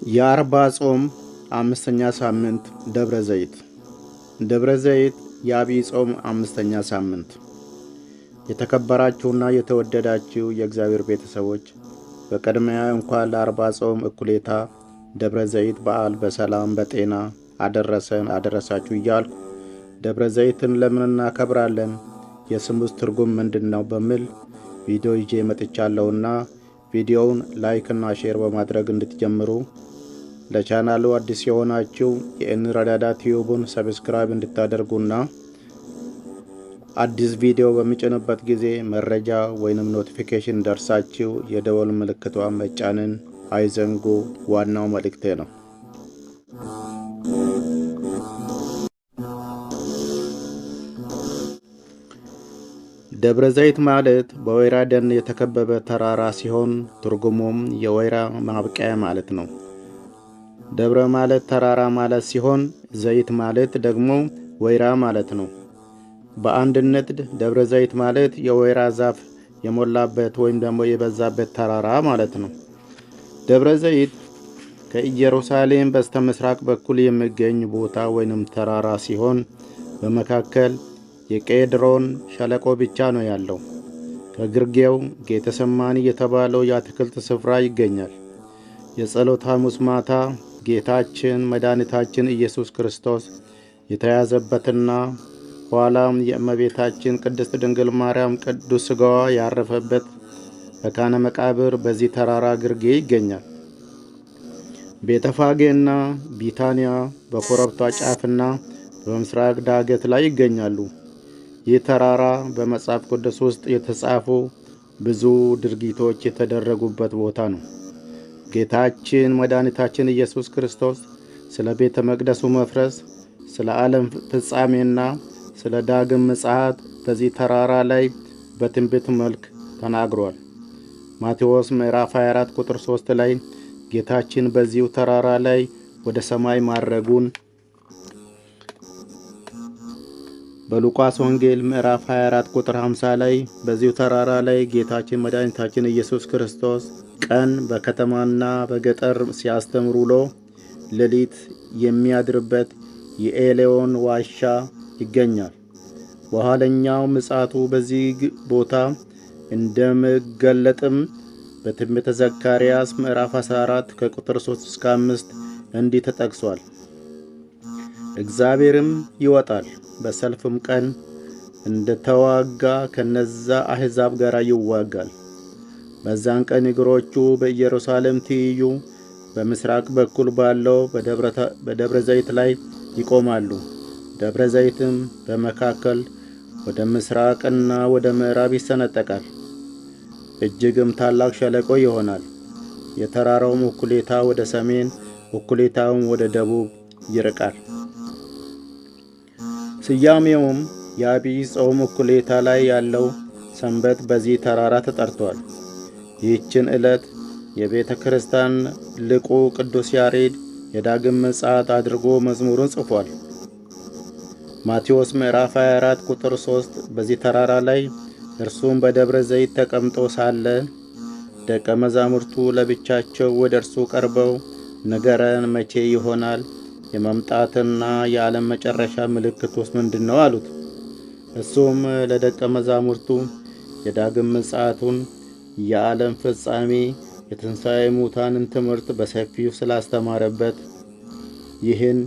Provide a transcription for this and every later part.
የአርባ ጾም አምስተኛ ሳምንት ደብረ ዘይት። ደብረ ዘይት የዐቢይ ጾም አምስተኛ ሳምንት። የተከበራችሁና የተወደዳችሁ የእግዚአብሔር ቤተሰቦች፣ በቅድሚያ እንኳን ለአርባ ጾም እኩሌታ ደብረ ዘይት በዓል በሰላም በጤና አደረሰን አደረሳችሁ እያልኩ፣ ደብረ ዘይትን ለምን እናከብራለን፣ የስሙስ ትርጉም ምንድን ነው በሚል ቪዲዮ ይዤ መጥቻለሁና ቪዲዮውን like እና share በማድረግ እንድትጀምሩ፣ ለቻናሉ አዲስ የሆናችሁ የእንረዳዳ ቲዩቡን subscribe እንድታደርጉና አዲስ ቪዲዮ በሚጭንበት ጊዜ መረጃ ወይንም notification ደርሳችሁ የደወል ምልክቷን መጫንን አይዘንጉ። ዋናው መልእክቴ ነው። ደብረ ዘይት ማለት በወይራ ደን የተከበበ ተራራ ሲሆን ትርጉሙም የወይራ ማብቀያ ማለት ነው። ደብረ ማለት ተራራ ማለት ሲሆን ዘይት ማለት ደግሞ ወይራ ማለት ነው። በአንድነት ደብረ ዘይት ማለት የወይራ ዛፍ የሞላበት ወይም ደግሞ የበዛበት ተራራ ማለት ነው። ደብረ ዘይት ከኢየሩሳሌም በስተ ምስራቅ በኩል የሚገኝ ቦታ ወይንም ተራራ ሲሆን በመካከል የቄድሮን ሸለቆ ብቻ ነው ያለው። ከግርጌው ጌተሰማኒ የተባለው የአትክልት ስፍራ ይገኛል። የጸሎት ሐሙስ ማታ ጌታችን መድኃኒታችን ኢየሱስ ክርስቶስ የተያዘበትና ኋላም የእመቤታችን ቅድስት ድንግል ማርያም ቅዱስ ሥጋዋ ያረፈበት መካነ መቃብር በዚህ ተራራ ግርጌ ይገኛል። ቤተፋጌና ቢታንያ በኮረብታ ጫፍና በምስራቅ ዳገት ላይ ይገኛሉ። ይህ ተራራ በመጽሐፍ ቅዱስ ውስጥ የተጻፉ ብዙ ድርጊቶች የተደረጉበት ቦታ ነው። ጌታችን መድኃኒታችን ኢየሱስ ክርስቶስ ስለ ቤተ መቅደሱ መፍረስ፣ ስለ ዓለም ፍጻሜና ስለ ዳግም ምጽአት በዚህ ተራራ ላይ በትንቢት መልክ ተናግሯል። ማቴዎስ ምዕራፍ 24 ቁጥር 3 ላይ ጌታችን በዚሁ ተራራ ላይ ወደ ሰማይ ማረጉን፣ በሉቃስ ወንጌል ምዕራፍ 24 ቁጥር 50 ላይ በዚሁ ተራራ ላይ ጌታችን መድኃኒታችን ኢየሱስ ክርስቶስ ቀን በከተማና በገጠር ሲያስተምር ውሎ ሌሊት የሚያድርበት የኤሌዮን ዋሻ ይገኛል። በኋለኛው ምጽአቱ በዚህ ቦታ እንደሚገለጥም በትንቢተ ዘካርያስ ምዕራፍ 14 ከቁጥር 3 እስከ 5 እንዲህ ተጠቅሷል። እግዚአብሔርም ይወጣል፣ በሰልፍም ቀን እንደተዋጋ ከነዛ አሕዛብ ጋር ይዋጋል። በዛን ቀን እግሮቹ በኢየሩሳሌም ትይዩ በምስራቅ በኩል ባለው በደብረ ዘይት ላይ ይቆማሉ። ደብረ ዘይትም በመካከል ወደ ምስራቅና ወደ ምዕራብ ይሰነጠቃል፣ እጅግም ታላቅ ሸለቆ ይሆናል። የተራራውም እኩሌታ ወደ ሰሜን፣ እኩሌታውም ወደ ደቡብ ይርቃል። ስያሜውም የዐቢይ ጾም እኩሌታ ላይ ያለው ሰንበት በዚህ ተራራ ተጠርቷል። ይህችን ዕለት የቤተ ክርስቲያን ሊቁ ቅዱስ ያሬድ የዳግም ምጽአት አድርጎ መዝሙሩን ጽፏል። ማቴዎስ ምዕራፍ 24 ቁጥር 3 በዚህ ተራራ ላይ እርሱም በደብረ ዘይት ተቀምጦ ሳለ ደቀ መዛሙርቱ ለብቻቸው ወደ እርሱ ቀርበው፣ ንገረን፣ መቼ ይሆናል? የመምጣትና የዓለም መጨረሻ ምልክቱስ ምንድን ነው? አሉት። እሱም ለደቀ መዛሙርቱ የዳግም ምጽአቱን፣ የዓለም ፍጻሜ፣ የትንሣኤ ሙታንን ትምህርት በሰፊው ስላስተማረበት ይህን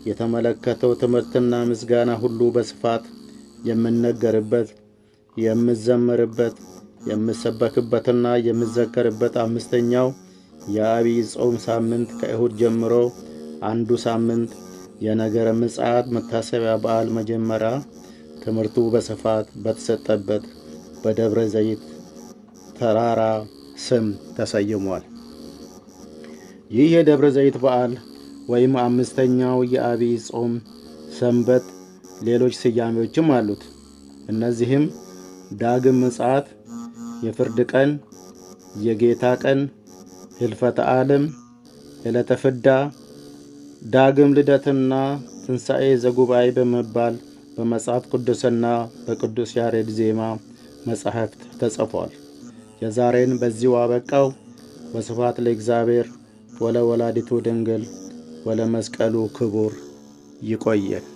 የተመለከተው ትምህርትና ምስጋና ሁሉ በስፋት የሚነገርበት፣ የሚዘመርበት፣ የሚሰበክበትና የሚዘከርበት አምስተኛው የዐቢይ ጾም ሳምንት ከእሁድ ጀምሮ አንዱ ሳምንት የነገረ ምጽአት መታሰቢያ በዓል መጀመሪያ ትምህርቱ በስፋት በተሰጠበት በደብረ ዘይት ተራራ ስም ተሰይሟል። ይህ የደብረ ዘይት በዓል ወይም አምስተኛው የዐቢይ ጾም ሰንበት ሌሎች ስያሜዎችም አሉት። እነዚህም ዳግም ምጽአት፣ የፍርድ ቀን፣ የጌታ ቀን፣ ሕልፈተ ዓለም፣ ዕለተ ፍዳ፣ ዳግም ልደትና ትንሣኤ ዘጉባኤ በመባል በመጽሐፍ ቅዱስና በቅዱስ ያሬድ ዜማ መጻሕፍት ተጽፏል። የዛሬን በዚሁ አበቃው። ወስብሐት ለእግዚአብሔር። ወለወላዲቱ ድንግል ወለመስቀሉ ክቡር። ይቆየን።